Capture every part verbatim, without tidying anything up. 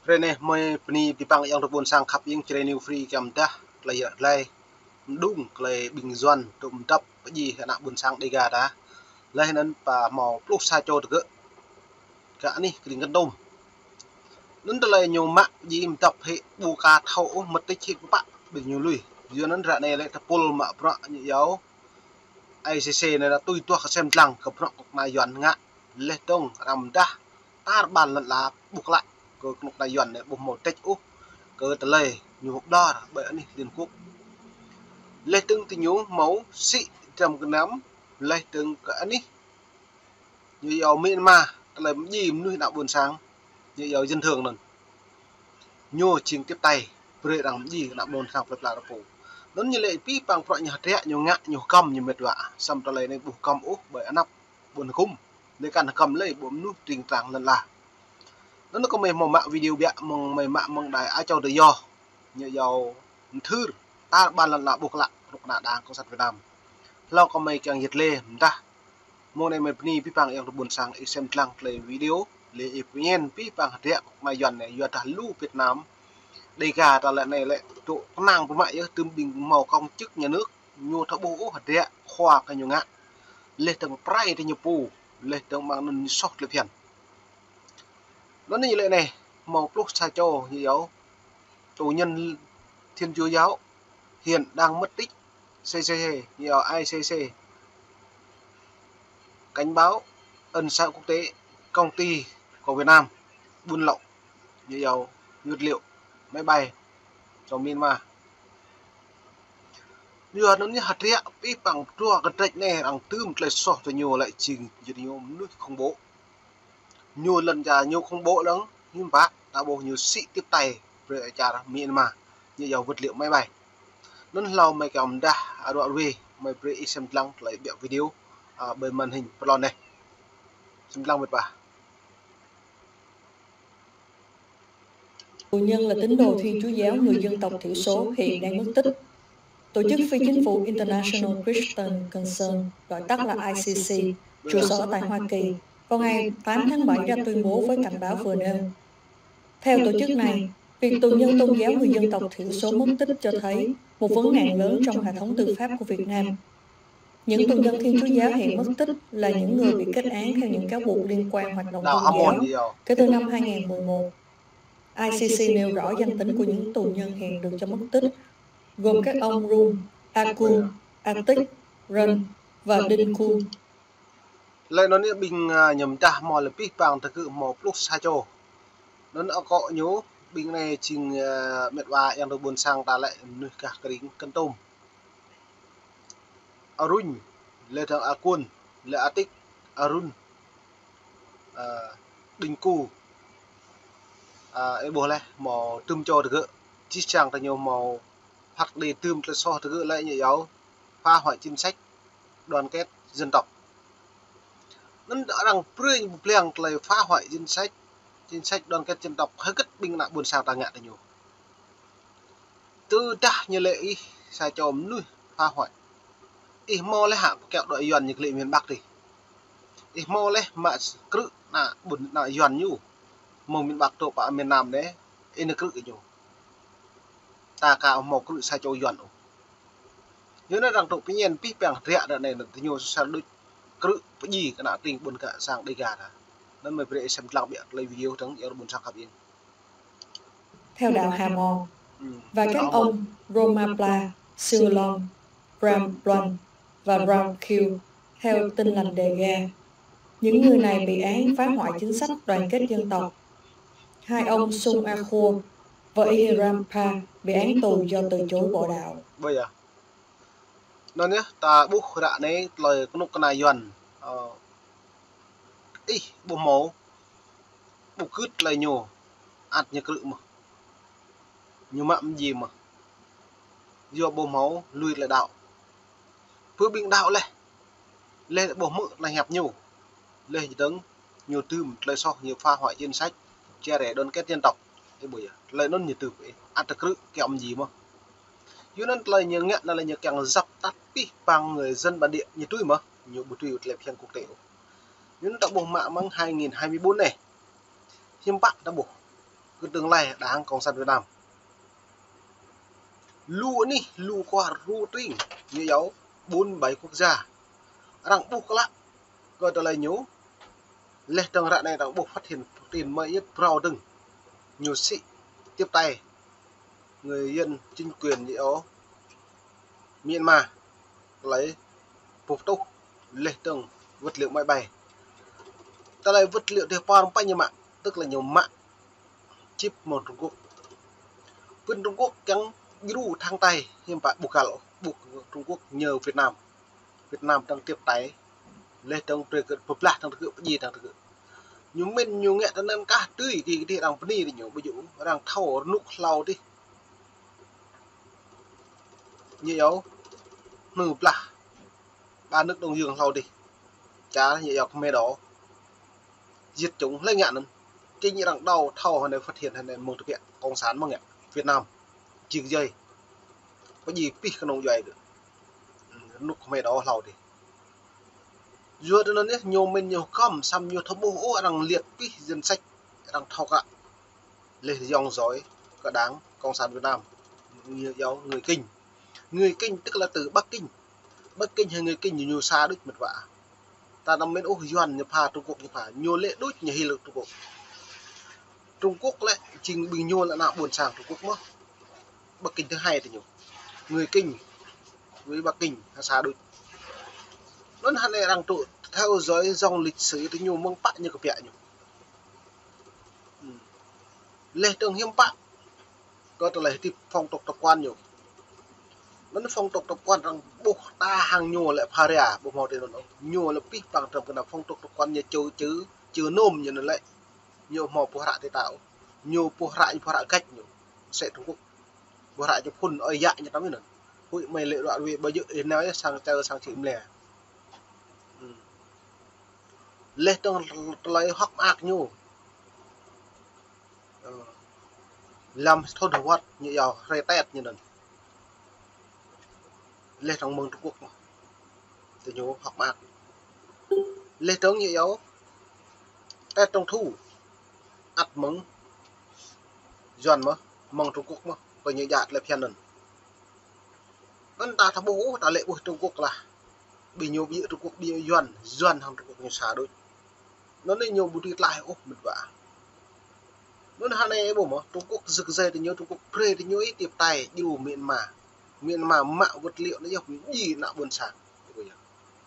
Hrơi anai, mơi bơni abih bang ayŏng adơi ƀôn sang khăp ing Jrai New Free kiăng pơdah tơlơi yă glai mơđung tơlơi ƀing Yuan tŭ mơdăp pơdjai ană ƀôn sang Dega ta. Laih anŭn pă hmâo pluh sa čô tơgơ̆ kơ anih kơring Kon Tum. Anŭn tơlơi ñu mă pơdjai mơdăp hĭ ƀu ka thâo ôh, mơtĭč hĭ pơpă ƀing ñu lui. Yua anŭn ră anai lĕ tơpul mă bruă ñu iâu I C C anai tui tuah kơsem dlăng kơ bruă kơnuk kơna Yuan ngă. Laih dơ̆ng arăng pơdah tar ƀar lŏn ala ƀuh klă kơ kơnuk kơna Yuan anai ƀu hmâo tĕč ôh kơ tơlơi ñu hơƀlŏr ƀơi anih Liên Quốc. Laih dơ̆ng tơ ñu hmâo sĭ dram gơnam, laih dơ̆ng kơ anih ñu iâu Myanmar, tơlơi pơdjai mơnuih ană ƀôn sang, ñu iâu dân thường anŭn. Ñu jing tiếp tay brơi arăng pơdjai ană ƀôn sang plơi pla rơpu. Anŭn ñu lĕ abih bang bruă ñu hơdră, ñu ngă, ñu hơgăm, ñu mĕt wa. Samơ̆ tơlơi anai ƀu hơgăm ôh ƀơi anăp ƀôn hơkŭm. Lĕ kăn hơgăm lĕ ƀu mơnuih tring trang lŏn ala. Anŭn kơ mơi hmâo mă video biă mơ̆ng mơi mă mơ̆ng đài Á Châu Tự Do. Ñu iâu mơthưr tar ƀar lŏn ala ƀuh klă kơnuk kơna Đảng Cộng sản Việt Nam. Hlâo kơ mơi kiăng yet lĕ mơdah. Mơ̆ng anai mơi bơni abih bang ayŏng adơi ƀôn sang ih sem dlăng tơlơi video, lĕ ih pơñen abih bang hơdră kơnuk kơna Yuan anai, yua dah lu Việt Nam Dega ta lĕ anai lĕ tŭ kơnang pơmă yơh, tơm ƀing hmâo công chức nhà nước, ñu thâo ƀuh ôh hơdră khua kơ ñu ngă. Laih dơ̆ng pơrai tơ ñu pô, laih dơ̆ng mơ̆ng anŭn ñu soh tơlơi phiăn. Anŭn ñu lĕ anai, hmâo pluh sa čô ñu iâu tù nhân Thiên Chúa giáo hiện đang mất tích, C C C, ñu iâu I C C cảnh báo ân xá quốc tế, công ty của Việt Nam buôn lậu, ñu iâu vật liệu máy bay cho Myanmar. Yua anŭn ñu hơdră abih bang dua kơdrĕč anai arăng tơm tơlơi soh tơ ñu lĕ jing jing ñu mơnuih khủng bố. Ñu lŏn čar ñu khủng bố lăng, hiư̆m pă, ta ƀuh ñu sĭ tiếp tay brơi čar Myanmar, ñu iâu vật liệu máy bay. Anŭn hlâo mơi kiăng pơdah, a, ruă ruê, mơi brơi ih sem dlăng tơlơi biă video, a, ƀơi màn hình pơlon anai. Sem dlăng mĕt wa. Tù nhân là tín đồ Thiên Chúa giáo người dân tộc thiểu số hiện đang mất tích. Tổ chức phi chính phủ International Christian Concern, gọi tắt là I C C, trụ sở tại Hoa Kỳ, vào ngày tám tháng bảy ra tuyên bố với cảnh báo vừa nêu. Theo tổ chức này, việc tù nhân tôn giáo người dân tộc thiểu số mất tích cho thấy một vấn nạn lớn trong hệ thống tư pháp của Việt Nam. Những tù nhân Thiên Chúa giáo hiện mất tích là những người bị kết án theo những cáo buộc liên quan hoạt động tôn giáo kể từ năm hai nghìn mười một. I C C nêu rõ danh tính của những tù nhân hiện được cho mất tích, gồm các ông Rum, Akun, Atik, Ran và Đinh Kun. Laih anŭn ñu ƀing, a, ñu pơdah hmâo lĕ abih bang tơgơ̆ hmâo pluh sa čô. Anŭn akŏ ñu ƀing anai jing, a, mĕt wa ayŏng adơi ƀôn sang ta lĕ mơnuih gah kơring Kon Tum. Arun, laih dơ̆ng Akun, laih Atik, Arun, a, Đinh Ku, a, ih ƀuh laih hmâo tơm čô tơgơ̆, jih jang tơ ñu hmâo phat kơđi tơm tơlơi soh tơgơ̆ lĕ ñu iâu phá hoại chính sách đoàn kết dân tộc. Anŭn arăng brơi ñu pơblang tơlơi phá hoại chính sách, chính sách đoàn kết dân tộc hơget ƀing ană ƀôn sang ta ngă tơ ñu. Tơdah ñu lĕ ih sa čô mơnuih phá hoại, ih hmâo laih hă pơkiaŏ đuaĭ Yuan ñu kơ lĕ miền Bắc adih. Ih hmâo laih mă krư̆ ană ƀôn ană Yuan ñu mơ̆ng miền Bắc truh pơ miền Nam anai, ih nao krư̆ kơ ñu. Ta ka hmâo krư̆ sa čô Yuan ôh. Yua anŭn arăng tŭ pơñen abih bang hơdră ră anai, anŭn tơ ñu sơsel đôč krư̆ pơdjai kơ ană tring ƀôn sang Dega ta. Anŭn mơi brơi ih sem dlăng biă tơlơi video dơ̆ng ayŏng adơi ƀôn sang khăp ing. Theo đạo Hà Mòn, và các ông Romapla, Siulong, Ram Bluan và Ram Kiu theo Tin Lành Dega. Những người này bị án phá hoại chính sách đoàn kết dân tộc. Hai ông Sung A Khua và Ihiram Pha bị án tù do từ chối bỏ đạo. Ƀơi yơh. Anŭn yơh, ta ƀuh ră anai tơlơi kơnuk kơna Yuan, ơ, ih ƀu hmâo ƀu gưt tơlơi ñu, ăt ñu krư̆ mơ̆n. Ñu mă mơdjai mơ̆n. Yua ƀu hmâo lui tơlơi đaŏ. Pơ ƀing đaŏ laih, laih ƀu hmư̆ tơlơi hiăp ñu, laih dơ̆ng ñu tơm tơlơi soh, ñu phá hoại chính sách chia rẽ đoàn kết dân tộc. Ih ƀuh yơh, tơlơi anŭn ñu tơm, ih ăt tơ krư̆ kiaŏ mơdjai mơ̆n. Yua anŭn tơlơi ñu ngă anŭn lĕ ñu kiăng dập tắt abih bang người dân bản địa ñu tui mơ̆n, ñu ƀu tui tơlơi phiăn quốc tế ôh. Yua anŭn ta ƀuh mă mơ̆ng hai nghìn hai mươi bốn anai. Hiư̆m pă ta ƀuh. Tương lai Đảng Cộng sản Việt Nam. Lu anih, lu khua ru tring, ñu yua bốn bảy quốc gia. Arăng ƀuh klă, kơ tơlơi ñu, leh dơ̆ng ră anai arăng ƀuh phát hiện tin mới nhất phrâo dơ̆ng. Ñu sĭ tiếp tay người dân chính quyền ñu yua Myanmar, tơlơi pơtuh leh dơ̆ng vật liệu máy bay. Tơlơi vật liệu tơpă arăng pơñu mă, tức là ñu mă chip mơ̆ng Trung Quốc. Pơ Trung Quốc kiăng djru thăng tay, hiư̆m pă ƀu găl, ƀu Trung Quốc nhờ Việt Nam. Việt Nam đang tiếp tay, leh dơ̆ng brơi kơ pơblah đang tơgŭ, pơdjai đang tơgŭ. Ñu mĭn ñu ngă tơnăn kah tui kơ kơ arăng bơni tơ ñu, ƀu djơ̆ arăng thâo rơnŭk hlâo dih. Ñu yua, ñu blah ba nước Đông Dương hlâo dih. Čar ñu yua Khmer Đỏ. Diệt chủng hlơi ngă anŭn. Chính arăng đao thâo hơnai phát hiện hơnai mơ̆ng tơbiă Cộng sản mơ̆ng ngă Việt Nam. Jing jai. Pơdjai pih kơnung djuai dơ̆. Rơnŭk Khmer Đỏ hlâo dih. Yua tơnăn yơh ñu mĭn ñu kăm, samơ̆ ñu thâo ƀuh ôh arăng liệt pih danh sách arăng thâo kră. Leh yŏng djuai kơ Đảng Cộng sản Việt Nam. Ñu yua người Kinh. Người Kinh tức là từ Bắc Kinh. Bắc Kinh hay người Kinh ñu sa đôč mĕt wa. Ta anăm mĭn ôh Yuan ñu pha, Trung Quốc ñu pha. Ñu lĕ đôč ñu hil Trung Quốc. Trung Quốc lĕ jing ƀing ñu lĕ ană ƀôn sang Trung Quốc mơ̆n. Bắc Kinh thứ hai tơ ñu. Người Kinh với Bắc Kinh ha sa đôč. Anŭn hơnai arăng tŭ theo dõi dòng lịch sử tơ ñu mơ̆ng pă ñu kơ biă ñu. Leh dơ̆ng hiư̆m pă kơ tơlơi hơdip phong tục tập quán ñu. Anŭn phong tục tập quán arăng ƀuh ta hăng ñu lĕ pha ria, ƀu hmâo tơ anŭn ôh. Ñu lĕ pih păng tơm kơnăl phong tục tập quán ñu čư čư, čư nôm ñu anŭn lĕ. Ñu hmâo ƀu hră tơ ta ôh. Ñu ƀu hră, ñu ƀu hră găč ñu. Sĕ Trung Quốc. Ƀu hră ñu phun ơi yă ñu tăm anŭn. Huĭ mơi lĕ ruă ruê ƀu djơ̆ ih nao yơh sang čơ sang čĭ mlĕ. Leh dơ̆ng tơlơi hŏk mơak ñu. Lăm thun hơwăt ñu yua hrơi Tết ñu anŭn. Leh dơ̆ng mơ̆ng Trung Quốc mơ̆n. Tơ ñu hŏk mơak. Leh dơ̆ng ñu yua Tết Trung thu. Ăt mơ̆ng Yuan mơ̆n, mơ̆ng Trung Quốc mơ̆n, kơ ñu djă tơlơi phiăn anŭn. Anŭn ta thâo ƀuh, ta lĕ ƀuh Trung Quốc lah. Ƀing ñu ƀu djơ̆ Trung Quốc, ƀing ñu Yuan, Yuan hăng Trung Quốc ñu sa đôč. Anŭn anai ñu ƀu dưi tlaih ôh mĕt wa. Anŭn hơnai ƀuh mơ̆n, Trung Quốc rơ̆k rơ̆i tơ ñu, Trung Quốc brơi tơ ñu ih tiếp tay djru Myanmar. Myanmar mă vật liệu anai yơh pơdjai ană ƀôn sang.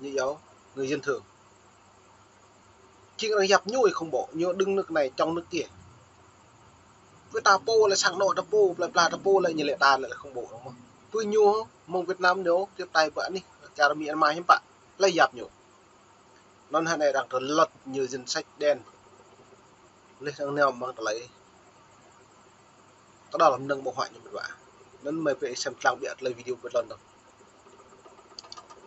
Ñu yua người dân thường. Jing arăng yap ñu ih khủng bố, ñu đứng nước này chống nước kia. Với ta pô lĕ sang anŏ ta pô, pla pla ta pô lĕ ñu lĕ ta lĕ khủng bố mơ̆n. Pơ ñu mơ̆ng Việt Nam ñu tiếp tay pơ anih čar Myanmar hiư̆m pă, lĕ yap ñu. Anŭn hơnai arăng tơlơi lăt ñu danh sách đen. Leh arăng nao mơ̆ng tơlơi kơđăl mơnơ̆ng ƀơ̆ng huă ñu mĕt wa. Anŭn mơi pĕ sem tlang biă tơlơi video pơtlon dơ̆ng.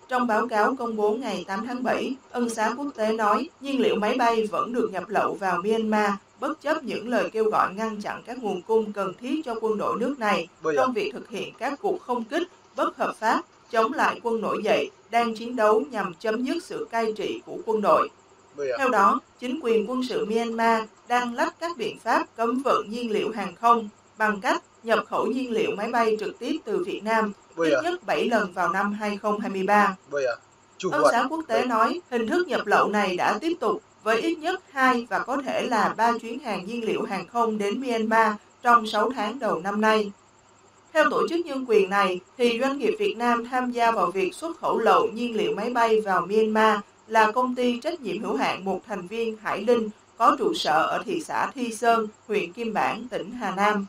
Trong báo cáo công bố ngày tám tháng bảy, Ân xá Quốc tế nói nhiên liệu máy bay vẫn được nhập lậu vào Myanmar, bất chấp những lời kêu gọi ngăn chặn các nguồn cung cần thiết cho quân đội nước này trong việc thực hiện các cuộc không kích bất hợp pháp chống lại quân nổi dậy đang chiến đấu nhằm chấm dứt sự cai trị của quân đội. Theo đó, chính quyền quân sự Myanmar đang lách các biện pháp cấm vận nhiên liệu hàng không bằng cách nhập khẩu nhiên liệu máy bay trực tiếp từ Việt Nam ít nhất bảy lần vào năm hai không hai ba. Ân xá Quốc tế nói, hình thức nhập lậu này đã tiếp tục với ít nhất hai và có thể là ba chuyến hàng nhiên liệu hàng không đến Myanmar trong sáu tháng đầu năm nay. Theo tổ chức nhân quyền này, thì doanh nghiệp Việt Nam tham gia vào việc xuất khẩu lậu nhiên liệu máy bay vào Myanmar là công ty trách nhiệm hữu hạn một thành viên Hải Linh có trụ sở ở thị xã Thi Sơn, huyện Kim Bảng, tỉnh Hà Nam.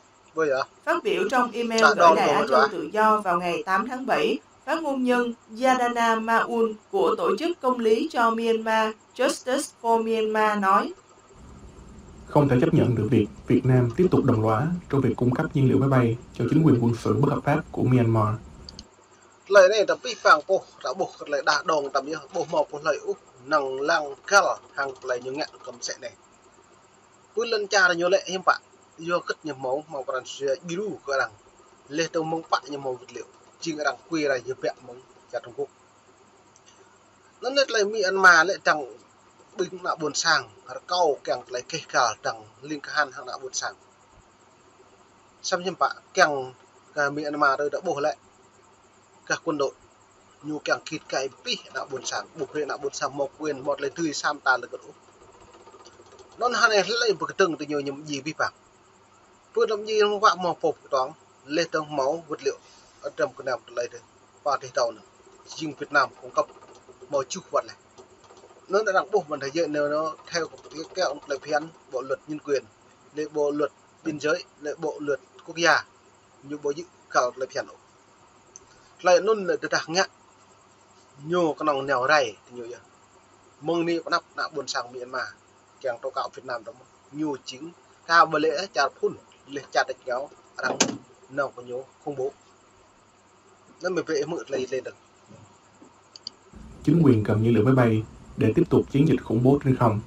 Phát biểu trong email gửi Đài Á Châu Tự Do vào ngày tám tháng bảy, phát ngôn nhân Yadana Maun của tổ chức công lý cho Myanmar Justice for Myanmar nói: Không thể chấp nhận được việc Việt Nam tiếp tục đồng lõa trong việc cung cấp nhiên liệu máy bay cho chính quyền quân sự bất hợp pháp của Myanmar. Tơlơi anai ta pih păng pô, ta ƀuh kơ tơlơi đah đong tăm yơh, ƀu hmâo pô hlơi ôh năng lăng găl hăng tơlơi ñu ngă kơ mơsĕ anai. Pơ lŏn čar ñu lĕ hiư̆m pă, yua kơ ñu hmâo, hmâo pran jua djru kơ arăng. Leh dơ̆ng mơ̆ng pă ñu hmâo vật liệu, jing arăng kui rai yua biă mơ̆ng čar Trung Quốc. Anŭn lĕ tơlơi Myanmar lĕ dăng ƀing ană ƀôn sang, rơkâo kiăng tơlơi keh găl dăng ling kahan hăng ană ƀôn sang. Samơ̆ hiư̆m pă kiăng kơ Myanmar rơi ta ƀuh lĕ. Kơ quân đội ñu kiăng kĭt kai pih ană ƀôn sang, ƀuh rơi ană ƀôn sang mơ̆ quyền mơ̆ tơlơi tui sam ta lĕ kơ ôh. Anŭn hơnai hlơi pơkơdơ̆ng tơ ñu ñu mơji pih păng. Pơkơdơ̆ng mơji mơ̆ wă mơ̆ pô pơkơdơ̆ng, lĕ dơ̆ng mơ̆ vật liệu, ơ, trăm kơnam tơlơi tơ. Pă tih tao nơ. Jing Việt Nam cung cấp mơ̆ čuh wăt lĕ. Anŭn arăng ƀuh mơ̆n tơ yơh nơ nơ theo kơ tơlơi phiăn bộ luật nhân quyền, lĕ bộ luật biên giới, lĕ bộ luật quốc gia. Ñu ƀu djơ̆ kơ tơlơi phiăn ôh. Tơlơi anŭn lĕ tơdah ngă ñu kơnơ̆ng nao rai tơ ñu yơh. Mơ̆ng anai pơnăp ană ƀôn sang Myanmar kiăng tố cáo Việt Nam tơ mơ̆. Ñu jing ta ƀu lĕ čar phun, lĕ čar đĕč ngao, arăng nao kơ ñu khủng bố. Anŭn mơ̆ brơi ih hmư̆ tơlơi lĕ dơ̆ng. Chính quyền cần nhiên liệu máy bay để tiếp tục chiến dịch khủng bố trên không.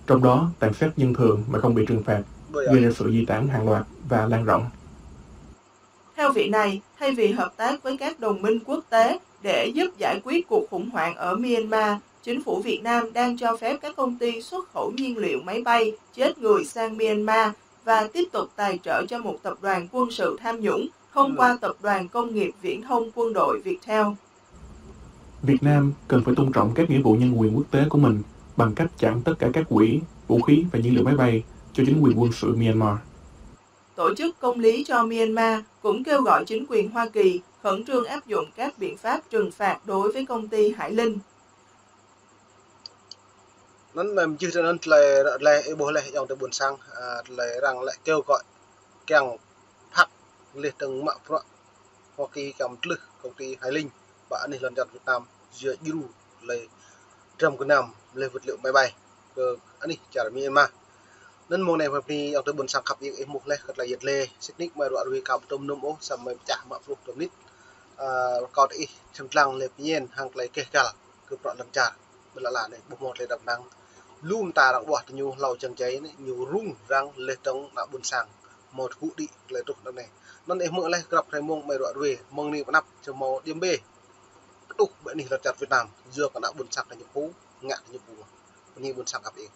Trong đó, tàn sát dân thường mà không bị trừng phạt, gây ra sự di tản hàng loạt và lan rộng. Theo vị này, thay vì hợp tác với các đồng minh quốc tế để giúp giải quyết cuộc khủng hoảng ở Myanmar, chính phủ Việt Nam đang cho phép các công ty xuất khẩu nhiên liệu máy bay chết người sang Myanmar và tiếp tục tài trợ cho một tập đoàn quân sự tham nhũng thông qua tập đoàn công nghiệp viễn thông quân đội Viettel. Việt Nam cần phải tôn trọng các nghĩa vụ nhân quyền quốc tế của mình bằng cách chặn tất cả các quỹ, vũ khí và nhiên liệu máy bay cho chính quyền quân sự Myanmar. Tổ chức Công lý cho Myanmar cũng kêu gọi chính quyền Hoa Kỳ khẩn trương áp dụng các biện pháp trừng phạt đối với công ty Hải Linh. Anŭn mơ̆ jih tơ anŭn tơlơi ră lĕ ih ƀuh lĕ ayŏng adơi ƀôn sang, a, tơlơi arăng lĕ kêu gọi kiăng phat lĕ dơ̆ng mă bruă Hoa Kỳ kiăng mtlưh công ty Hải Linh ƀă anih lŏn čar Việt Nam yua djru lĕ trăm kơnam lĕ vật liệu máy bay kơ anih čar Myanmar. Anŭn mơ̆ng anai pơpni ayŏng adơi ƀôn sang khăp ing ih hmư̆ lĕ kơ tơlơi yet lĕ sĭt nik mơi ruă rui kăm tôm nôm ôh samơ̆ mơi pơčah mă pluh tôm nit. A, kâo tơ ih čăm tlang lĕ pơñen hăng tơlơi keh kal kơ prăk lŏn čar. Ƀơi lŏn anai ƀuh mơ̆ tơlơi đăp năng. Lŏm ta arăng ƀuh tơ ñu hlâo jăng jai anai ñu rŭng răng lĕ dơ̆ng ană ƀôn sang. Mơ̆ tơgŭ đĭ tơlơi truh anŭn anai. Anŭn ih hmư̆ lĕ grăp hrơi mông mơi ruă rui mơ̆ng anai pơnăp čơ mơ̆ Điện Biên. Kơtuh ƀơi anih lŏn čar Việt Nam. Yua kơ ană ƀôn sang kơ ñu phu, ngă kơ ñu phu. Pơni ƀôn sang khăp ing.